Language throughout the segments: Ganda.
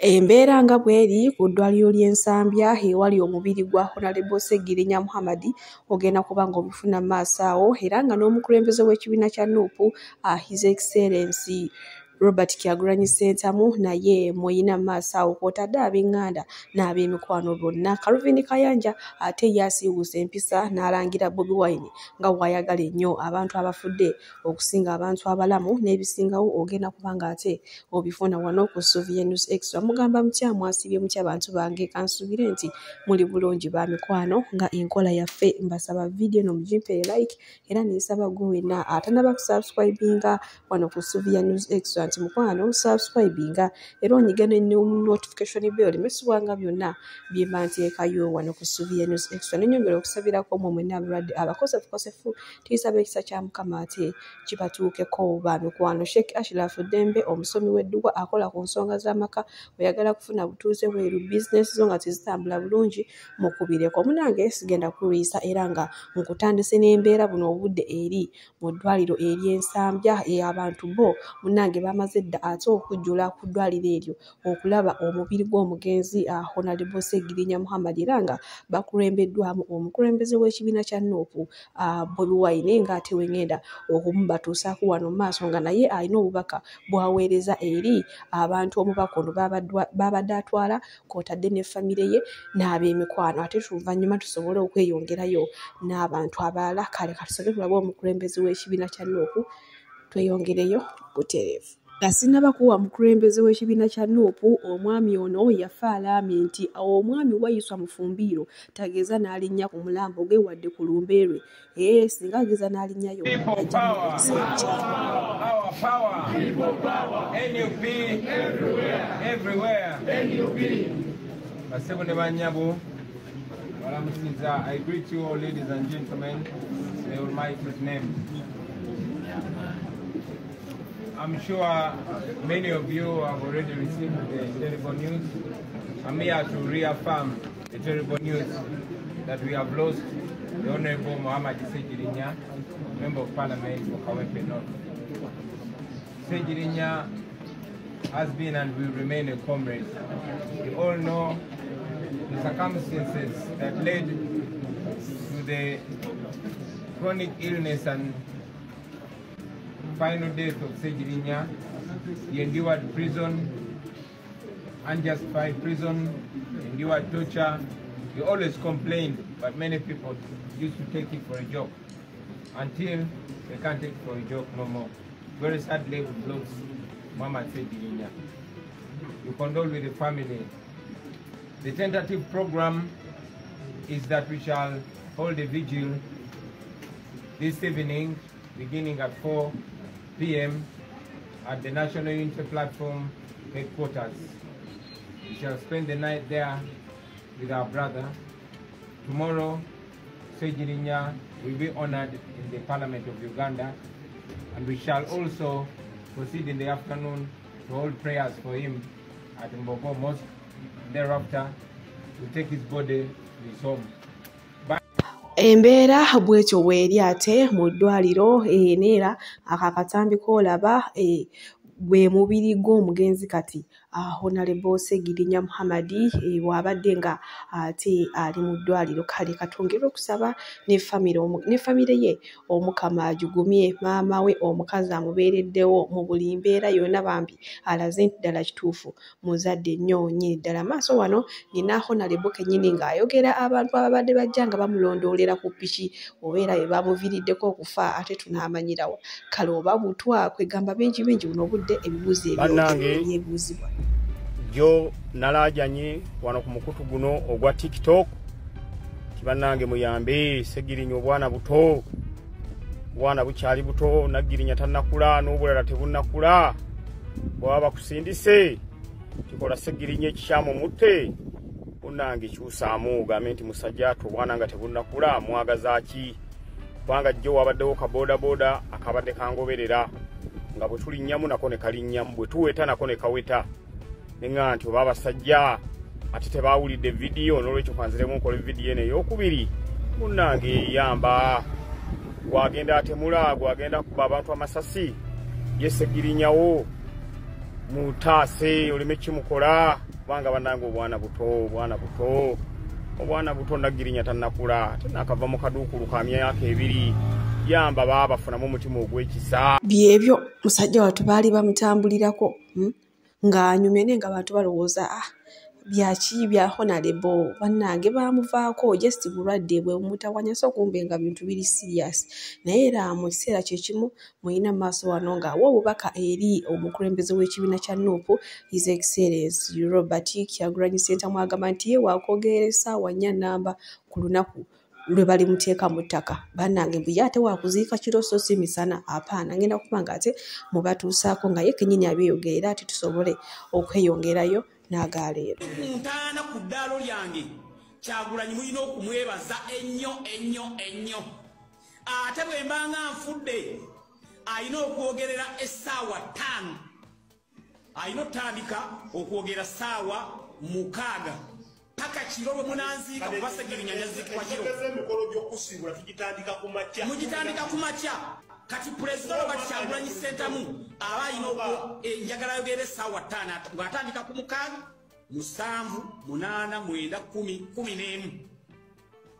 Embeera nga bw'eri ku ddwaliro ly'e Nsambya ewali omubiri gwa Honorable Ssegirinya Muhammad ogenda kuba ng'obifuna mu maaso awo era nga n'omukulembeze w'ekibiina kya N U P, His Excellency Robert Kyagulanyi Ssentamu, naye muyina mu maaso awo, kw'otadde ab'eŋŋanda n'ab'emikwano bonna. Calvin Kayanja ate ye asiiwuuse empisa n'alangira Bobi Wine nga bw'ayagala ennyo abantu abafudde okusinga abantu abalamu n'ebisingawo ogenda kuba ng'ate obifuna wano ku Suvia News Extra. Mugamba mutya, mwasiibye mutya bantu bange? Kansuubire nti muli bulungi ba mikwano. Nga enkola yaffe, mbasaba vidiyo eno mugimpeere like, era nensaba gwe wenna atanaba kusubscribinga wano ku Suvia News Extra nti mukwano subscribinga era onyige ne notification bell olemesibwanga byonna bye mba nteekayo wano ku Suvia News Extra. Nenyongera okusabirako mmwe mwenna abalwadde abakosefukosefu, tuyisaba ekisa kya Mukama ate kibatuukeko ba mikwano. Sheikh Ashraf Ddembe, omusomi w'edduwa akola ku nsonga z'amaka, oyagala kufuna butuuze bweru, bizinesi zo nga tezitambula bulungi, mukubireko. Munange sigenda kulwisa era nga nkutandise n'embeera buno obudde eri mu ddwaliro ery'Ensambya. Abantu bo munnange bamaze dda ate okujjula ku ddwaliro eryo okulaba omubiri gw'omugenzi Honorable Ssegirinya Muhammad, era nga bakulembeddwamu omukulembeze w'ekibiina kya N U P, Bobi Wine, ng'ate wengenda okumubatuusaako wano mu maaso nga naye alina obubaka bw'aweereza eri abantu. Omubaka ono babadde atwala kw'otadde ne famire ye n'ab'emikwano, ate oluvannyuma tusobole okweyongerayo n'abantu abalala. Kale katusooke tulabe omukulembeze w'ekibiina kya N U P, tweyongereyo butereevu. Nga sinnaba kuwa mukulembeze w'ekibiina kya N U P, omwami ono yafa alaamye nti omwami Waiswa Mufumbiro tageza n'alinnya ku mulambo gwe wadde ku lumbe lwe. Ee, singa ageza n'alinnyayo People ajja power. ekiseera Our power. N U P everywhere. Basebo ne banyabo, balamusiza. I greet you all, ladies and gentlemen, in the Almighty's name. I'm sure many of you have already received the terrible news. I'm here to reaffirm the terrible news that we have lost the Honorable Muhammad Ssegirinya, Member of Parliament for Kawempe North. Ssegirinya has been and will remain a comrade. We all know the circumstances that led to the chronic illness and final death of Ssegirinya. He endured prison, unjustified prison, endured torture. He always complained, but many people used to take it for a joke until they can't take it for a joke no more. Very sadly, we've lost Muhammad Ssegirinya. We condole with the family. The tentative program is that we shall hold a vigil this evening, beginning at 4 p.m. at the National Unity Platform headquarters. We shall spend the night there with our brother. Tomorrow, Ssegirinya will be honored in the Parliament of Uganda, and we shall also proceed in the afternoon to hold prayers for him at Mbogo Mosque. Thereafter, we'll take his body to his home. Embeera bw'etyo bw'eri ate mu ddwaliro neera ako akatambi k'olaba gwe mubiri gw'omugenzi kati Honorable Ssegirinya Muhammad bw'abadde nga ate ali mu ddwaliro. Kale katwongere okusaba ne famire ye, Omukama agigumye, maama we omukazi amubeereddewo mu buli mbeera yonna, bambi alaze nti ddala kituufu muzadde nnyo nnyini ddala. Maaso wano nina Honorable kennyini ng'ayogera abantu ababadde bajja nga bamulondoolera ku piki obeera be bamuviiriddeko okufa, ate tunaamanyirawa kale oba butwa kwegamba bingi bingi buno obudde ebibuuzo ebyo Bannange. ebyebuuzibwa. Jjo nalaajanye wano ku mukutu guno ogwa TikTok ti bannange muyambe Segirinya, obwana buto, obwana bukyali buto, Naggirinya tannakula n'obulala tebunnakula. Bwaba bakusindise kikola Segirinya ekikyamu mutte, munnange kyusaamu ogambe nti musajja ate obwana nga tebunnakula mwagaza ki? Kubanga jjo wabaddewo ka boodabooda akabadde kangoberera nga bwe tulinnyamu nako ne kalinnyamu, bwe tuweta nako ne kaweta, neŋŋa nti oba abasajja ate tebaawulidde vidiyo. N'olwekyo kanziremu nkola vidiyo eno eyokubiri. Munnange yamba gwagenda atemula, gwagenda kuba abantu amasasi, ye Segirinyawo. Mutaase oleme kimukola kubanga bannange obwana buto, obwana buto, obwana buto. Nagirinya tannakula, tenakava mu kaduukulu ka myaka 2. Yamba baaba funamu omutima ogw'ekisa. Byebyo musajja wattu baali bamutambulirako ng'anyumye naye nga abantu balowooza byaki bya Honorable, bannange baamuvaako just bulwadde bwe bumutawanya, so kumbe nga bintu biri serious. Naye era mu kiseera kye kimu muyina maaso wano ng'awa obubaka eri omukulembeze w'ekibiina kya NUP, His Excellency Robert Kyagulanyi Ssentamu, agamba nti ye waakwogerera essaawa 4 ku lunaku lwe balimuteeka mu ttaka. Bannange mbu ye ate waakuziika kiro so si misana, apaana. Ngenda kuba nga ate mubatuusaako nga ye kennyini abyeyogerera ate tusobole okweyongerayo n'agaleero. Ku ntaana ku ddaalo lyange Kyagulanyi mulina okumwebaza ennyo ennyo ennyo. Ate bwe mba nga nfudde alina okwogerera essaawa 5, alina otandika okwogera ssaawa 6 paka kiro lwe munanziika, kuba Ssegirinya yaziikibwa kiro. Emikolo gy'okusiibula tugitandika ku makya, mugitandika ku makya. Kati Pulezidenti Robert Kyagulanyi Ssentamu aba alina njagala ayogere essaawa 5 ng'atandika ku 6, 7, 8, 9, 10, 11.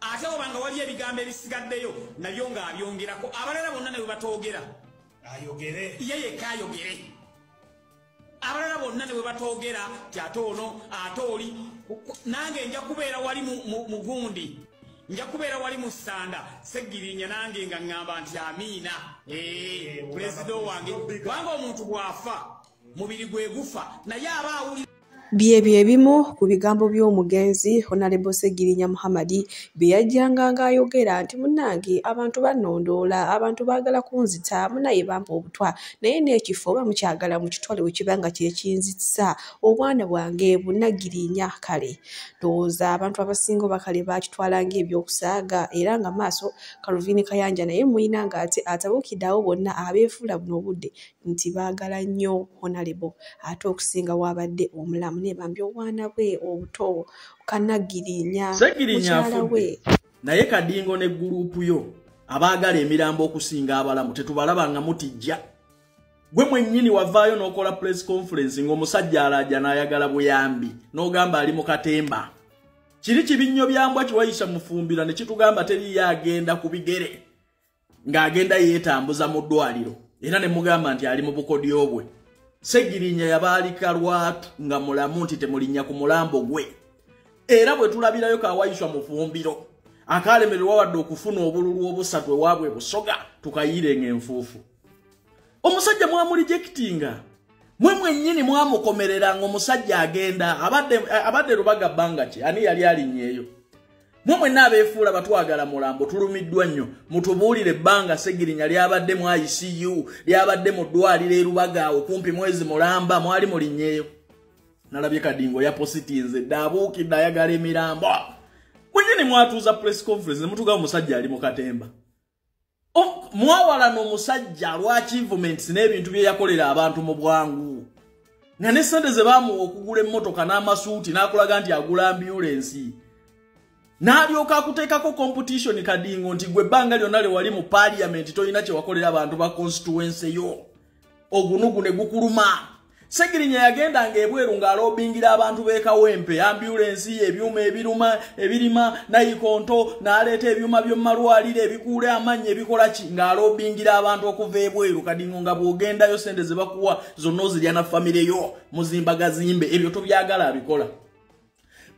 Ate oba nga waliyo ebigambo ebisigaddeyo nabyo ng'abyongerako, abalala bonna ne bwe batoogera ayogere, ye yekka ayogere. Abalala bonna ne bwe batoogera ti ate ono ate oli, nange nja kubeera wali mu gundi, nja kubeera wali mu ssanda Ssegirinya, nange nga ŋŋamba nti amiina, pulezidenti wange. Kubanga omuntu bw'afa mubiri gwe gufa, naye aba awulira. Byebyo ebimu ku bigambo by'omugenzi Honorable Ssegirinya Muhammad bye yajjanga ng'ayogera nti munnange abantu bannondoola, abantu baagala kunzita, munnaye bampa obutwa, naye n'ekifo oba mukyagala mukitwale bwe kiba nga kye kinzitisa, obwana bwange bunnagirinya. Kale ndowooza abantu abasinga oba kale baakitwala ng'ebyokusaaga, era nga maaso Calvin Kayanja naye muyina ng'ate atabuukidde abo bonna abeefuula buno obudde nti baagala nnyo Honorable ate okusinga w'abadde omulamu. Ne bambi obwana bwe obuto Kannagirinya mukyala we. Naye Kadingo ne gurupu yo abaagala emirambo okusinga abalamu tetubalaba nga mutijja. Gwe mwennyini wavaayo n'okola press conference ng'omusajja alaja n'ayagala buyambi n'ogamba ali mu katemba. Kiri kibinnyo byambwa kiwayisa mufumbira ne kitugamba teriyo agenda ku bigere ng'agenda yeetambuza mu ddwaliro, era ne mugamba nti ali mu bukodyo bwe. Ssegirinya yabaalika lwatu nga mulamu nti temulinnya ku mulambo gwe. Era bwe tulabirayo Kawayiswa Mufumbiro akalemererwa wadde okufuna obululu obusatu ewaabwe Busoga, tukayiire ng'enfuufu. Omusajja mwamurejectinga, mwe mwennyini mwamukomerera ng'omusajja agenda abadde Rubaga bbanga ki, ani yali alinnyeeyo? Mwe mwenna abeefuula batwagala mulambo tulumiddwa nnyo, mutubuulire ebbanga Ssegirinya lyabadde mu ICU, lyabadde mu ddwaliro e Rubaga awo kumpi mwezi mulamba, mwali mulinnyeeyo. Nalabye Kadingo yapositinze dda, abuukidde ayagala emirambo. Mwennyini mwatuuza press conference ne mutugamba omusajja ali mu katemba. Mwawalana omusajja lwa achievements n'ebintu bye yakolera abantu mu bwangu. Nga ne ssente ze baamuwa okugula emmotoka n'amasuuti n'akulaga nti agula ambulensi. N'alyoka akuteekako competition Kadingo nti gwe ebbanga lyonna lye wali mu parliament tolina kye wakolera abantu ba constituency yo. Ogunugu ne gukuluma. Ssegirinya yagendanga ebweru ng'aloobingira abantu b'e Kawempe, ambulensi, ebyuma ebiruma, ebirima, nayikonto, n'aleeta ebyuma by'omu malwaliro ebikuula amannyo ebikola ki, ng'aloobingira abantu okuva ebweru. Kadingo nga bw'ogendayo ssente ze bakuwa zonna ozirya na famire yo, muzimba gazimbe, ebyo tobyagala abikola.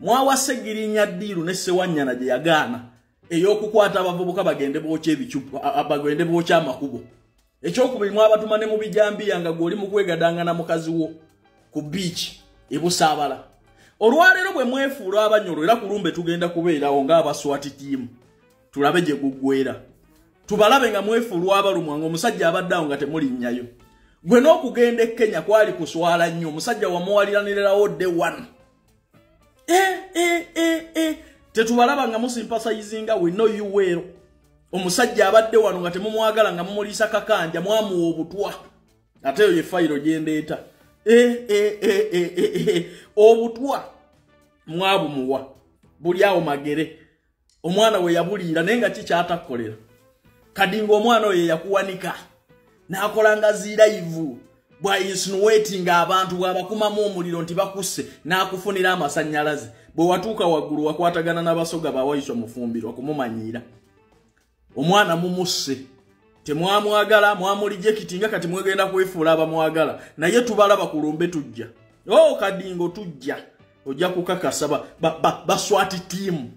Mwawa Ssegirinya ddiiru ne Ssewanyana gye yagaana ey'okukwata abavubuka bagende bookye ebicupa, bagende bookye amakubo. Ekyokubiri mwabatuma ne mu bijambiya nga gw'oli mu kwegadanga na mukazi wo ku beach e Busaabala. Olwaleero bwe mwefuula abanyolo era kulumbe tugenda kubeerawo ng'abaswati ttiimu, tulabe gye guggwera. Tubalabe nga mwefuula abalumwa ng'omusajja abadde awo nga temulinnyayo. Gwe n'okugenda e Kenya kwali kuswala nnyo, omusajja wamuwaliranirirawo day one. Tetubalaba nga musimpasayizinga, we know you well. Omusajja abadde wano nga temumwagala nga mumuliisa kakanja, mwamuwa obutwa. Ate eyo ye fayiro gye ndeeta. Obutwa mwabumuwa buli awo Magere. Omwana we yabuliira naye nga kikyatakolera. Kadingo omwana oyo yakuwanika n'akola nga ziraivu. Bwa insinuating abantu bwabakumamu omuliro nti bakusse n'akufunira amasannyalaze. Bwe watuuka waggulu wakwatagana n'abasoga bawaiswa mufumbiro okumumanyiira. Omwana mumusse. Temwamwagala, mwamulijekiti nga kati mwegenda kwefuula abamwagala. Naye tubalaba kulumbe tujja. Oh, Kadingo tujja. Ojja kukakasa baswati team.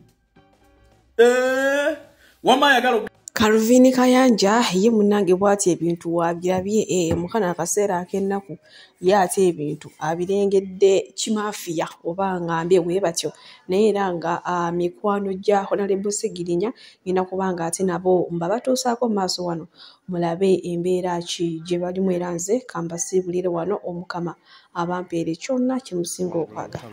Wama yagalo Calvin Kayanja ye munnange bw'ati ebintu wabirabye mukana akaseera ak'ennaku ye ate ebintu abirengedde kimafiya oba ngambye bwe batyo, naye era nga mikwano gya Honorable Ssegirinya ngenda kuba nga ate nabo mbabatuusaako mu maaso wano mulabe embeera ki gye balimu, era nze kambasiibulire wano Omukama abampeere kyonna kye musinga okwagala.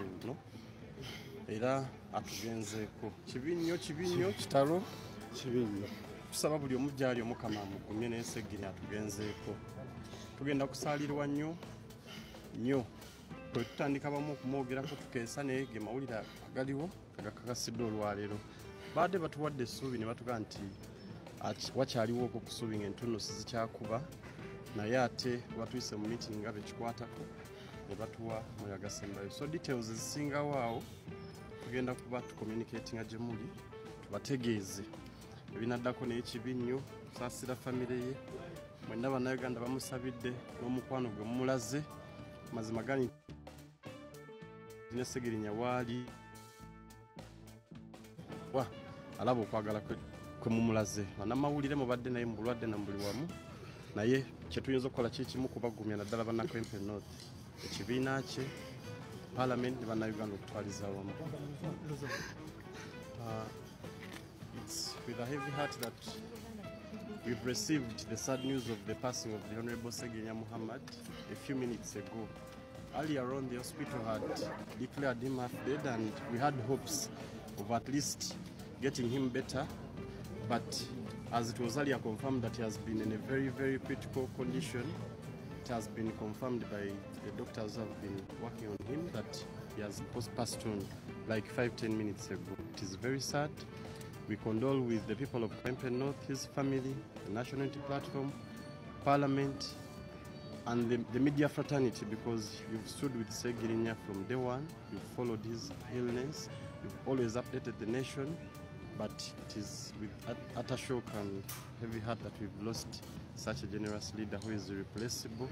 Era atugenzeeko kibi nnyo kibi nnyo kitalo kibi nnyo. Tusaba buli omu gy'ali Omukama amugumye naye Ssegirinya atugenzeeko. Tugenda kusaalirwa nnyo nnyo. Bwe tutandika bamu okumwogerako tukeesa naye ge mawulire agaliwo agakakasiddwa olwaleero. Baadde batuwadde essuubi ne batugamba nti wakyaliwo okwo kusuubi ng'entunnunsi zikyakuba, naye ate batuyise mu meeting nga bekikwatako ne batuwa mwoyo agasembayo. So details ezisingawo awo tugenda kuba tucommunicatinga gye muli tubategeeze ebinaddako. Naye kibi nnyo, tusaasira famire ye mwenna Bannayuganda bamusabidde n'omukwano gwe mumulaze. Mazima gani ne Ssegirinya waali wa alaba okwagala kwe mumulaze. Bannamawulire mubadde naye mu bulwadde na buli wamu, naye kye tuyinza okukola kikimu kubagumya naddala Bannakwempe North, ekibiina kye, Parliament ne Bannayuganda okutwaliza awamu. It's with a heavy heart that we've received the sad news of the passing of the Honorable Ssegirinya Muhammad a few minutes ago. Earlier on, the hospital had declared him half dead, and we had hopes of at least getting him better. But as it was earlier confirmed that he has been in a very, very critical condition, it has been confirmed by the doctors who have been working on him that he has passed on like 5-10 minutes ago. It is very sad. We condole with the people of Kwempe North, his family, the National Unity Platform, Parliament, and the media fraternity, because you've stood with Ssegirinya from day one, you've followed his illness, you've always updated the nation, but it is with utter shock and heavy heart that we've lost such a generous leader who is irreplaceable.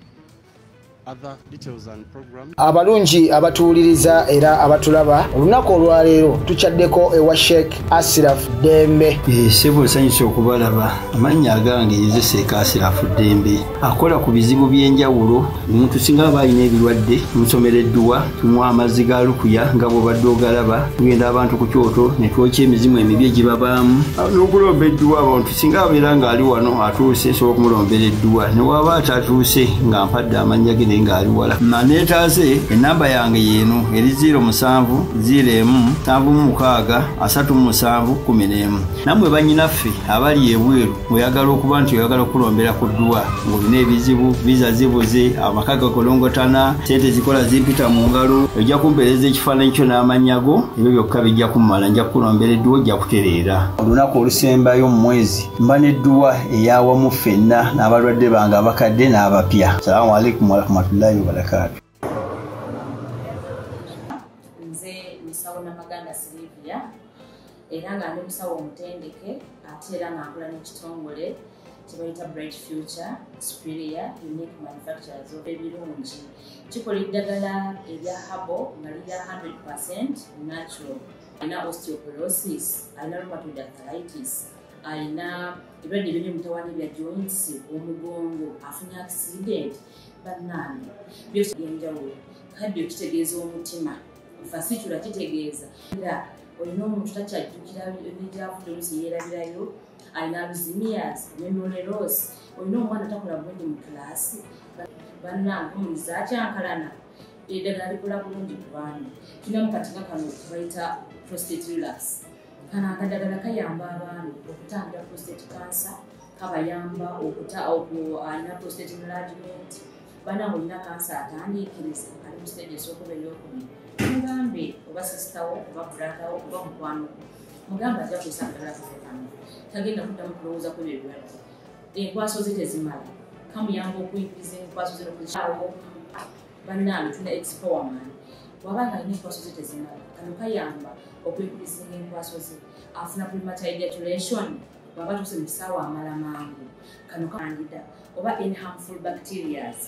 Other details and programs. Abalungi abatuwuliriza era abatulaba, olunaku olwaleero tukyaddeko ewa Sheikh Ashraf Dembe. Ssebo nsanyuse okubalaba. Amannya agange nze Sheikh Ashraf Dembe. Akola ku bizibu by'enjawulo. Omuntu singa aba alina ebirwadde tumusomera edduwa, tumuwa amazzi ga lukuya nga bw'obadde ogalaba, tugenda abantu ku kyoto ne twokya emizimu emibi egibabaamu n'okulomba edduwa. Abantu singa abeera ng'ali wano atuuse, nsobola okumulombera edduwa, ne waba atatuuse nga mpadde amannya ge ngaali wala. Naneetaase enamba yange yeeno eri 07 01 76 37 11. Nammwe bannyinaffe abali ebweru mweyagala okuba nti oyagala okulombera ku dduwa ng'olina ebizibu, viza zibuze, amaka gakolongotana, ssente zikola zimpita mu ngalo, ojja kumpeereza ekifaananyi kyo n'amannya go, ebyo byokka bijja kummala, nja kukulombera edduwa ojja kutereera. Olunaku olusembayo mu mwezi mba n'edduwa eyawamu ffenna n'abalwadde bange abakadde n'abapya. Salaamu alaikum warahmatullahi wabarakatuh. Nze musawo Namaganda Silivia, era nga ndi musawo omutendeke ate era nga nkola n'ekitongole kye bayita Bright Future Superior Unique Manufacturers of ebirungi. Kikola eddagala erya herbal nga lirya 100% natural. Alina osteoporosis, alina rheumatoid arthritis, alina ebirwadde eby'emitawaana ebya joints, omugongo, afunye accident, bannange byose byenjawulo. Kadde kitegeeza omutima, fasicula kitegeeza era olina omuntu takyajjukira ebyafudde oluusi yeerabirayo, alina Alzheimer's, memory loss, olina omwana takola bulungi mu kilaasi, bannange omulizi akyankalana, eddagala likola bulungi ku baana. Tulinamu kati nga kano kebayita prostate relax. Kano akadagala kayamba abaami okutangira prostate cancer, kabayamba alina prostate enlargement, bannange olina kansa atandiikiriza ali mu stage esooka oba ey'okubiri, mugambe oba sisitawo oba brother wo oba mukwano gwo, mugambe ajja kukozesa akadagala kaffe kano, tagenda kuddamu kulowooza ku ebyo ebirwadde. Enkwaso ze tezimala, Kamuyamba okuyingiza enkwaso ze n'okuzaawo. Bannange tulina expowerman bw'aba nga alina enkwaso ze tezimala, kano kayamba okuyingiza enkwaso ze. Afuna premature ejaculation bw'aba tuuse mu kisaawe amala mangu, kano kandida oba any harmful bacterias.